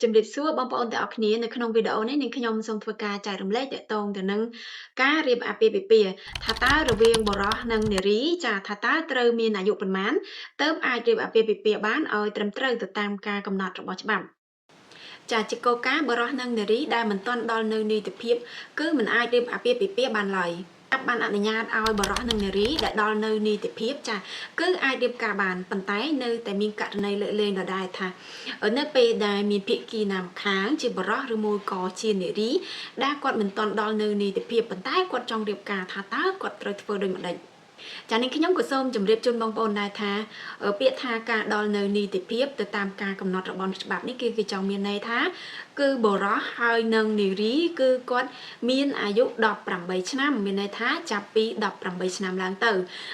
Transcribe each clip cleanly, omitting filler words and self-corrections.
ជំរាបសួរបងប្អូនទាំងអស់គ្នានៅក្នុងវីដេអូនេះនាងខ្ញុំសូមធ្វើការចែករំលែកទាក់ទងទៅនឹងការរៀបអាពាហ៍ពិពាហ៍ថាតើរវាងបុរសនិងនារីចាថាតើត្រូវមានអាយុប៉ុន្មានទើបអាចរៀបអាពាហ៍ពិពាហ៍បានឲ្យត្រឹមត្រូវទៅតាមការកំណត់របស់ច្បាប់ចាជាគោលការណ៍បុរសនិងនារីដែលមិនទាន់ដល់នៅនីតិភាពគឺមិនអាចរៀបអាពាហ៍ពិពាហ៍បានឡើយបានអនុញ្ញាតឲ្យបុរសនិងនារីដែលដល់នៅនីតិភាពចាគឺអាចរៀបការបានប៉ុន្តែនៅតែមានករណីលើកលែងដដែលថានៅពេលដែលមានភាគីណាម្ខាងជាបុរសឬមួយក៏ជានារីដែលគាត់មិនទាន់ដល់នៅនីតិភាពប៉ុន្តែគាត់ចង់រៀបការថាតើគាត់ត្រូវធ្វើដូចម្តេចចានេះខ្ញុំក៏សូមជម្រាបជូនបងប្អូនដែរថាពាក្យថាការដល់នៅនីតិភាពទៅតាមការកំណត់របស់ច្បាប់នេះគឺគេចង់មានន័យថាគឺបុរសហើយនិងនារីគឺគាត់មានអាយុ18ឆ្នាំមានន័យថាចាប់ពី18ឆ្នាំឡើងទៅ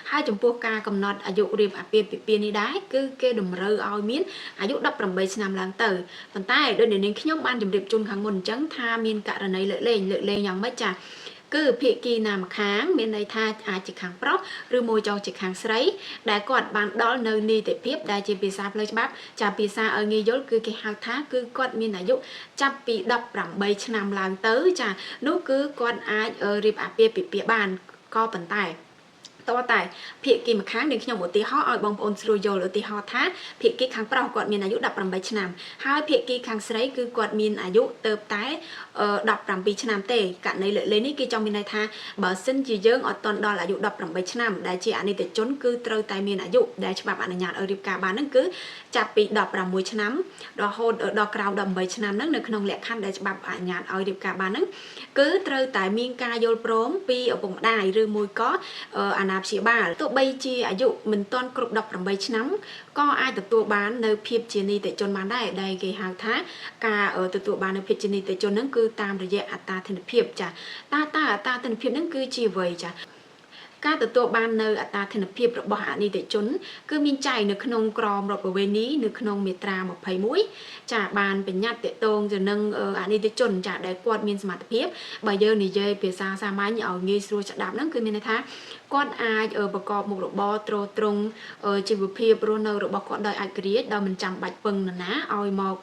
ហើយចំពោះការកំណត់អាយុរៀបអាពាហ៍ពិពាហ៍នេះដែរគឺគេតម្រូវឲ្យមានអាយុ18ឆ្នាំឡើងទៅប៉ុន្តែដោយនាងខ្ញុំបានជម្រាបជូនខាងមុនអញ្ចឹងថាមានករណីលើកលែងលើកលែងយ៉ាងម៉េចចាគឺភាគីណាម្ខាងមានន័យថាអាចជាខាងប្រុសឬមួយចង់ជាខាងស្រីដែលគាត់បានដល់នៅនីតិភាពដែលជាភាសាផ្លូវច្បាប់ចាភាសាឲ្យងាយយល់គឺគេហៅថាគឺគាត់មានអាយុចាប់ពី18ឆ្នាំឡើងទៅចានោះគឺគាត់អាចរៀបអាពាហ៍ពិពាហ៍បានក៏ប៉ុន្តែតតែភាគីម្ខាងនឹងខ្ញុំឧទាហរណ៍ឲ្យបងប្អូនស្រួលយល់ឧទាហរណ៍ថាភាគីខាងប្រុសគាត់មានអាយុ18ឆ្នាំហើយភាគីខាងស្រីគឺគាត់មានអាយុទៅតែ17ឆ្នាំទេករណីលើកលែងនេះគេចង់មានន័យថាបើសិនជាយើងអត់ទាន់ដល់អាយុ18ឆ្នាំដែលជាអនីតិជនគឺត្រូវតែមានអាយុដែលច្បាប់អនុញ្ញាតឲ្យរៀបការបានហ្នឹងគឺចាប់ពី16ឆ្នាំរហូតដល់ក្រោម18ឆ្នាំហ្នឹងនៅក្នុងលក្ខខណ្ឌដែលច្បាប់អនុញ្ញាតឲ្យរៀបការបានហ្នឹងគឺត្រូវតែមានការយល់ព្រមពីឪពុកម្ដាយឬមួយក៏អាណាព្យាបាលទោះបីជាអាយុមិនទាន់គ្រប់18ឆ្នាំក៏អាចទទួលបាននៅភាពជានីតិជនបានដែរដែលគេហៅថាការទទួលបាននៅភាពជានីតិជនហ្នឹងគឺតាមរយៈអត្តាធិនភាពចាតើតើអត្តាធិនភាពហ្នឹងគឺជាអ្វីចាការទទួលបាននៅអត្តាធិនភាពរបស់អនីតិជនគឺមានចែងនៅក្នុងក្រមរដ្ឋប្រវេណីនៅក្នុងមាត្រា21ចាបានបញ្ញត្តិតកតងទៅនឹងអនីតិជនចាដែលគាត់មានសមត្ថភាពបើយើងនិយាយភាសាសាមញ្ញឲ្យងាយស្រួលស្ដាប់ហ្នឹងគឺមានន័យថាគាត់អាចប្រកបមុខរបរទ្រទ្រង់ជីវភាពរស់នៅរបស់គាត់ដោយឯករាជ្យដោយមិនចាំបាច់ពឹងនរណាឲ្យមក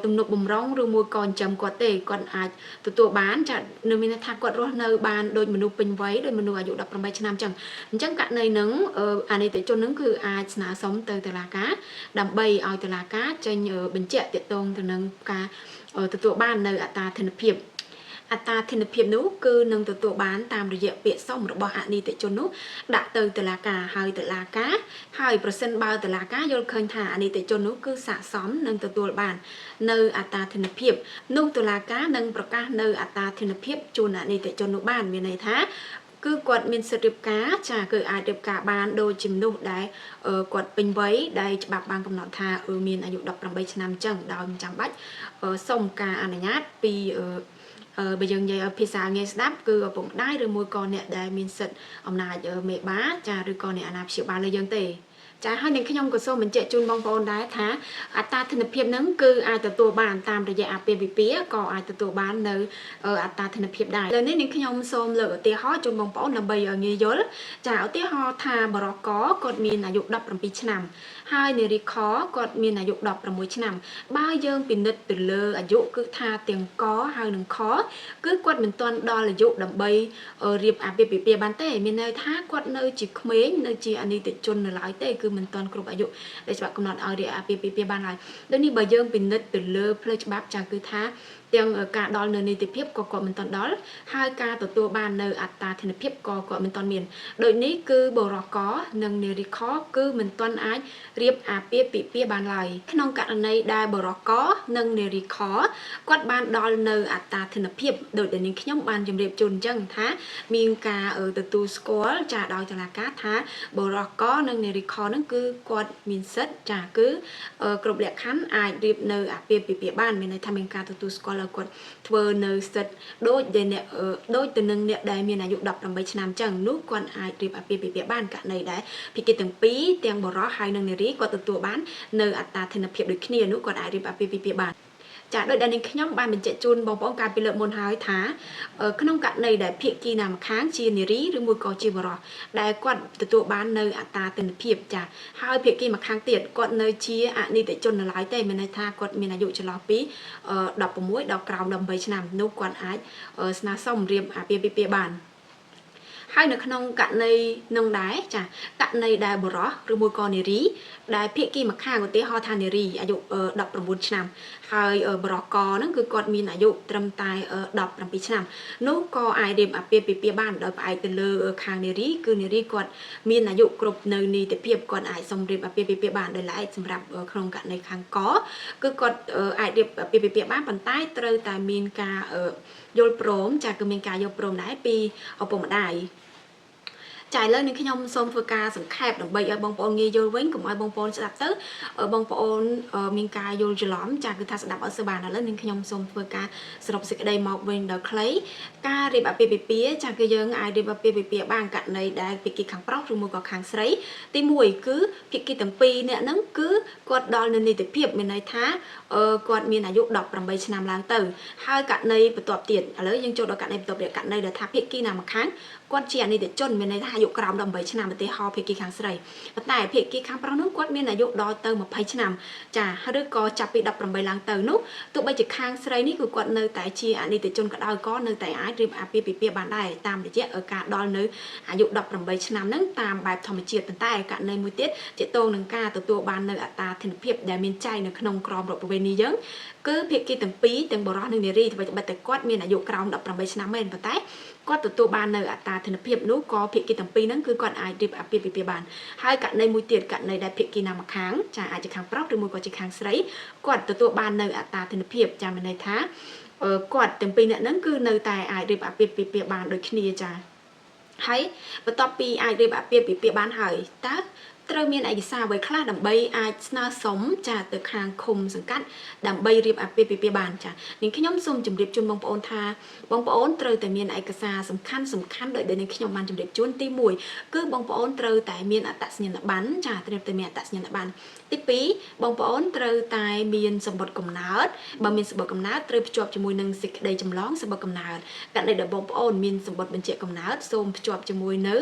ទំនុកបំរុងឬមួយក៏ចិញ្ចឹមគាត់ទេគាត់អាចទទួលបានចានៅមានន័យថាគាត់រស់នៅបានដូចមនុស្សពេញវ័យដូចមនុស្សអាយុ18ឆ្នាំចឹងអញ្ចឹងករណីហ្នឹងអនីតិជនហ្នឹងគឺអាចស្នើសុំទៅតុលាការដើម្បីឲ្យតុលាការចេញបញ្ជាក់ទាក់ទងទៅនឹងការទទួលបាននៅអត្តាធិនភាពអត្តាធិនភាពនោះគឺនឹងទទួលបានតាមរយៈពាក្យសុំរបស់អនីតិជននោះដាក់ទៅតុលាការហើយតុលាការហើយប្រសិនបើតុលាការយល់ឃើញថាអនីតិជននោះគឺស័ក្តិសមនឹងទទួលបាននៅអត្តាធិនភាពនោះតុលាការនឹងប្រកាសនៅអត្តាធិនភាពជូនអនីតិជននោះបានមានន័យថាគឺគាត់មានសិទ្ធិរៀបការចាគឺអាចរៀបការបានដូចជាមនុស្សដែលគាត់ពេញវ័យដែលច្បាប់បានកំណត់ថាមានអាយុ18ឆ្នាំចឹងដោយមិនចាំបាច់សុំការអនុញ្ញាតពីបើយើងនិយាយឲ្យភាសាងាយស្ដាប់គឺឪពុកម្ដាយឬមួយក៏អ្នកដែលមានសិទ្ធិអំណាចមេបាចាឬក៏អ្នកអាណាព្យាបាលលើយើងទេចាហើយនឹងខ្ញុំក៏សូមបញ្ជាក់ជូនបងប្អូនដែរថាអត្តាធិនភាពហ្នឹងគឺអាចទទួលបានតាមរយៈអាពាហ៍ពិពាហ៍ក៏អាចទទួលបាននៅអត្តាធិនភាពដែរលើនេះនឹងខ្ញុំសូមលើកឧទាហរណ៍ជូនបងប្អូនដើម្បីឲ្យងាយយល់ចាឧទាហរណ៍ថាបរកគាត់មានអាយុ17ឆ្នាំហើយនារីខគាត់មានអាយុ16ឆ្នាំបើយើងពិនិត្យទៅលើអាយុគឺថាទាំងកហើយនឹងខគឺគាត់មិនទាន់ដល់អាយុដើម្បីរៀបអាពាហ៍ពិពាហ៍បានទេមានន័យថាគាត់នៅជាក្មេងនៅជាអនីតិជននៅឡើយទេគឺមិនទាន់គ្រប់អាយុដែលច្បាប់កំណត់ឲ្យរៀបអាពាហ៍ពិពាហ៍បានឡើយដូចនេះបើយើងពិនិត្យទៅលើផ្លូវច្បាប់ចាគឺថាទាំងការដល់នៅនីតិភាពក៏គាត់មិនទាន់ដល់ហើយការទទួលបាននៅអត្តាធិនភាពក៏គាត់មិនទាន់មានដូចនេះគឺបរកនិងនារីខគឺមិនទាន់អាចរៀបអាពាហ៍ពិពាហ៍បានឡើយក្នុងករណីដែលបរកនិងនារីខគាត់បានដល់នៅអត្តាធិនភាពដោយដែលនាងខ្ញុំបានជម្រាបជូនអញ្ចឹងថាមានការទទួលស្គាល់ចាដោយតុលាការថាបរកនិងនារីខហ្នឹងគឺគាត់មានសិទ្ធិចាគឺគ្រប់លក្ខខណ្ឌអាចរៀបនៅអាពាហ៍ពិពាហ៍បានមានន័យថាមានការទទួលស្គាល់ឲ្យគាត់ធ្វើនៅសិទ្ធិដូចដែលអ្នកដូចទៅនឹងអ្នកដែលមានអាយុ18ឆ្នាំចឹងនោះគាត់អាចរៀបអាពាហ៍ពិពាហ៍បានករណីដែលភាគីទាំងពីរទាំងបុរសហើយនិងនារីគាត់ទទួលបាននៅអត្តាធិនភាពដូចគ្នានោះគាត់អាចរៀបអាពាហ៍ពិពាហ៍បាន ចាដោយដែលនាងខ្ញុំបានបញ្ជាក់ជូនបងប្អូនកាលពីលើកមុនហើយថាក្នុងករណីដែលភាគីណាម្ខាងជានារីឬមួយក៏ជាបុរសដែលគាត់ទទួលបាននៅអត្តាទិន្នភាពចាហើយភាគីម្ខាងទៀតគាត់នៅជាអនីតិជននៅឡើយទេមានន័យថាគាត់មានអាយុចន្លោះពី16ដល់ក្រោម18ឆ្នាំនោះគាត់អាចស្នើសុំរៀបអាពាហ៍ពិពាហ៍បានហើយនៅក្នុងករណីនឹងដែរចាករណីដែលបុរសឬមួយក៏នារីដែលភាគីម្ខាងឧទាហរណ៍ថានារីអាយុ19ឆ្នាំហើយបុរសកហ្នឹងគឺគាត់មានអាយុត្រឹមតែ17ឆ្នាំនោះក៏អាចរៀបអាពាហ៍ពិពាហ៍បានដោយផ្អែកទៅលើខាងនារីគឺនារីគាត់មានអាយុគ្រប់នៅនីតិភាពគាត់អាចសុំរៀបអាពាហ៍ពិពាហ៍បានដោយឡែកសម្រាប់ក្នុងករណីខាងកគឺគាត់អាចរៀបអាពាហ៍ពិពាហ៍បានប៉ុន្តែត្រូវតែមានការយល់ព្រមចាគឺមានការយល់ព្រមដែរពីឪពុកម្ដាយចាឥឡូវនេះខ្ញុំសូមធ្វើការសង្ខេបដើម្បីឲ្យបងប្អូនងាយយល់វិញកុំឲ្យបងប្អូនស្ដាប់ទៅបងប្អូនមានការយល់ច្រឡំចាគឺថាស្ដាប់អត់សូវបានឥឡូវនេះខ្ញុំសូមធ្វើការសរុបសេចក្តីមកវិញដល់ខ្លីការរៀបអាពាហ៍ពិពាហ៍ចាគឺយើងអាចរៀបអាពាហ៍ពិពាហ៍បានករណីដែលភាគីខាងប្រុសឬមួយក៏ខាងស្រីទី1គឺភាគីទាំងពីរអ្នកហ្នឹងគឺគាត់ដល់នៅនីតិភាពមានន័យថាគាត់មានអាយុ18ឆ្នាំឡើងទៅហើយករណីបន្ទាប់ទៀតឥឡូវយើងចូលដល់ករណីបន្ទាប់ទៀតករណីដែលថាភាគីណាម្ខាងគាត់ជាអនីតិជនមានន័យថាអាយុក្រោម18ឆ្នាំឧទាហរណ៍ភាគីខាងស្រីប៉ុន្តែភាគីខាងប្រុសនោះគាត់មានអាយុដល់ទៅ20ឆ្នាំចាឬក៏ចាប់ពី18ឡើងទៅនោះទោះបីជាខាងស្រីនេះគឺគាត់នៅតែជាអនីតិជនក៏ដោយក៏នៅតែអាចរៀបអាពាហ៍ពិពាហ៍បានដែរតាមរយៈការដល់នៅអាយុ18ឆ្នាំហ្នឹងតាមបែបធម្មជាតិប៉ុន្តែករណីមួយទៀតទាក់ទងនឹងការទទួលបាននៅអត្តាទិន្នភាពដែលមានចែងនៅក្នុងក្រមរដ្ឋប្រវេណីយើងគឺភាគីទាំងពីរទាំងបុរសនិងនារីត្បិតតែគាត់មានអាយុក្រោម18ឆ្នាំមែនប៉ុន្តែគាត់ទទួលបាននៅអត្តាទិន្នភាពនោះក៏ភាគីទាំងពីរហ្នឹងគឺគាត់អាចរៀបអាពាហ៍ពិពាហ៍បានហើយករណីមួយទៀតករណីដែលភាគីណាម្ខាងចាអាចជាខាងប្រុសឬមួយក៏ជាខាងស្រីគាត់ទទួលបាននៅអត្តាទិន្នភាពចាមានន័យថាគាត់ទាំងពីរអ្នកហ្នឹងគឺនៅតែអាចរៀបអាពាហ៍ពិពាហ៍បានដូចគ្នាចាហើយបន្ទាប់ពីអាចរៀបអាពាហ៍ពិពាហ៍បានហើយតើត្រូវមានឯកសារអ្វីខ្លះដើម្បីអាចស្នើសុំចាទៅខាងឃុំសង្កាត់ដើម្បីរៀបអាពាហ៍ពិពាហ៍បានចានាងខ្ញុំសូមជម្រាបជូនបងប្អូនថាបងប្អូនត្រូវតែមានឯកសារសំខាន់សំខាន់ដោយដែលនាងខ្ញុំបានជម្រាបជូនទី1គឺបងប្អូនត្រូវតែមានអត្តសញ្ញាណប័ណ្ណចាត្រូវតែមានអត្តសញ្ញាណប័ណ្ណទី2បងប្អូនត្រូវតែមានសម្បត្តិកំណើតបើមានសម្បត្តិកំណើតត្រូវភ្ជាប់ជាមួយនឹងសេចក្តីចម្លងសម្បត្តិកំណើតករណីដែលបងប្អូនមានសម្បត្តិបញ្ជាក់កំណើតសូមភ្ជាប់ជាមួយនៅ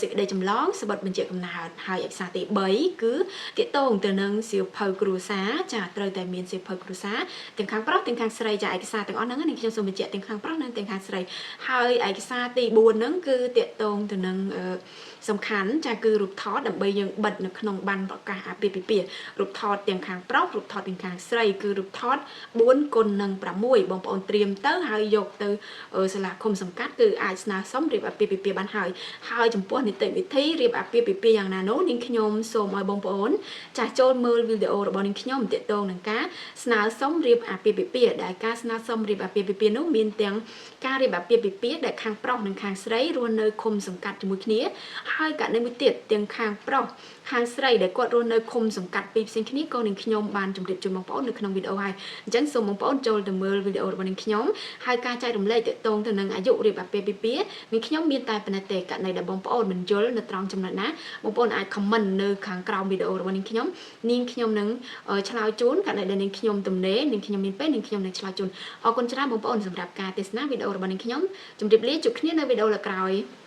សេចក្តីចម្លងសម្បត្តិបញ្ជាក់កំណើតហើយឯកសារទី3គឺទាក់ទងទៅនឹងសៀវភៅគ្រួសារចាត្រូវតែមានសៀវភៅគ្រួសារទាំងខាងប្រុសទាំងខាងស្រីចាឯកសារទាំងអស់ហ្នឹងនាងខ្ញុំសូមបញ្ជាក់ទាំងខាងប្រុសនិងទាំងខាងស្រីហើយឯកសារទី4ហ្នឹងគឺទាក់ទងទៅនឹងសំខាន់ចាគឺរូបថតដើម្បីយើងបិទនៅក្នុងប័ណ្ណប្រកាសអាពាហ៍ពិពាហ៍រូបថតទាំងខាងប្រុសរូបថតទាំងខាងស្រីគឺរូបថត4គុណនឹង6បងប្អូនត្រៀមទៅហើយយកទៅសាលាឃុំសង្កាត់គឺអាចស្នើសុំរៀបអាពាហ៍ពិពាហ៍បានហើយហើយចំពោះនីតិវិធីរៀបអាពាហ៍ពិពាហ៍យ៉ាងណានោះនាងខ្ញុំសូមឲ្យបងប្អូនចាស់ចូលមើលវីដេអូរបស់នាងខ្ញុំទាក់ទងនឹងការស្នើសុំរៀបអាពាហ៍ពិពាហ៍ដែលការស្នើសុំរៀបអាពាហ៍ពិពាហ៍នោះមានទាំងការរៀបអាពាហ៍ពិពាហ៍ដែលខាងប្រុសនិងខាងស្រីរស់នៅឃុំសង្កាត់ជាមួយគ្នាហើយករណីមួយទៀតទាំងខាងប្រុសខាងស្រីដែលគាត់រស់នៅឃុំសង្កាត់ពីរផ្សេងគ្នាក៏នាងខ្ញុំបានជម្រាបជូនបងប្អូននៅក្នុងវីដេអូហើយអញ្ចឹងសូមបងប្អូនចូលទៅមើលវីដេអូរបស់នាងខ្ញុំហើយការចែករំលែកទាក់ទងទៅនឹងអាយុរៀបអាពាហ៍ពិពាហ៍នាងខ្ញុំមានតែប៉ុណ្ណេះទេករណីដែលបងប្អូនមិនយល់នៅត្រង់ចំណុចណាបងប្អូនអាច comment នៅខាងក្រោមវីដេអូរបស់នាងខ្ញុំនាងខ្ញុំនឹងឆ្លើយជូនករណីដែលនាងខ្ញុំទំនេរនាងខ្ញុំមានពេលនាងខ្ញុំនឹងឆ្លើយជូនអរគុណច្រើនបងប្អូនសម្រាប់ការទស្សនាវីដេអូរបស់នាងខ្ញុំជម្រាបលាជួបគ្នានៅវីដេអូលើក្រោយ។